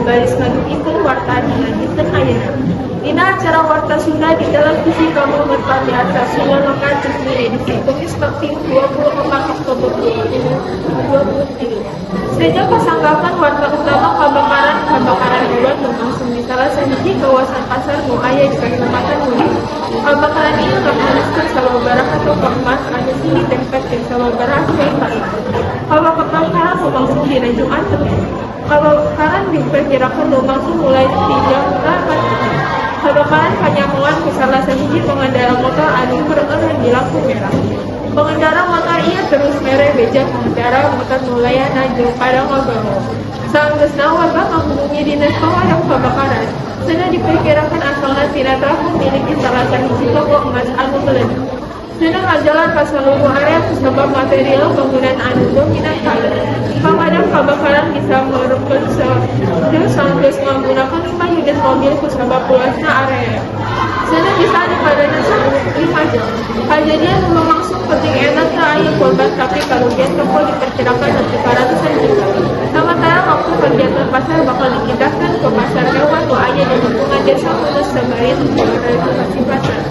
Baris ngadugikeun warta dina dinten ayeuna. Dina acara Warta Sunda di televisi kamu pamiarsa Sunda Lokal Cismi edisi Kemis Bakti 24 Oktober 2023. Seja pasanggapan warta utama kebakaran hebat lumangsung di salah sahiji kawasan pasar nu aya di Kecamatan Munjul. Kebakaran ieu ngahanguskeun sababaraha toko emas anu silih tempek jeung sababaraha kios pasar. Kebakaran lumangsung dina Jumat peuting. Kebakaran diperkirakan lumangsung mulai ti jam 8. Kebakaran kanyahoan ku salah sahiji pengendara motor anu keur eureun di lampu merah. Pengendara motor ieu terus mere beja pengendara motor nu lainna jeung pada ngaganggu. Sanggeusna warga ngahubungi dinas pemadam kebakaran. Seuneu diperkirakan asalna tina trafo milik salah sahiji toko emas anu meledak. Seuneu ngajalar ka saluruh area kusabab material bangunan anu dominan kayu. Pamadam kebakaran bisa meureukeun seuneu sanggeus ngagunakan 5 unit mobil kusabab luasna area. Seuneu bisa dipadanan 5 jam. Kajadian nu lumangsung peuting eta teu aya korban, tapi karugian toko diperkirakan nepi ka ratusan juta. Samantara waktu kegiatan pasar bakal dipindahkeun ke pasar hewan nu aya di lingkungan Desa Mulus sabari renovasi pasar.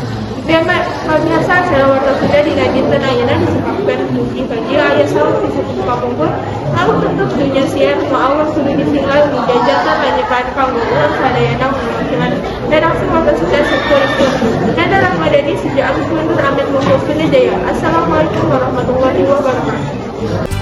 Pemirsa, acara Warta Sunda dina dinten ayeuna disebabkeun mugi bagi aya saur ti sepuh kapungkur lalu tutup dunya siar nu Allah kudu disinglar dijajakan lanyekan kanggo urang sadayana mewakilan redaksi Warta Sunda sakuring Nanda Ramadhani sejak kundur amit mundur jaya. Assalamualaikum warahmatullahi wabarakatuh.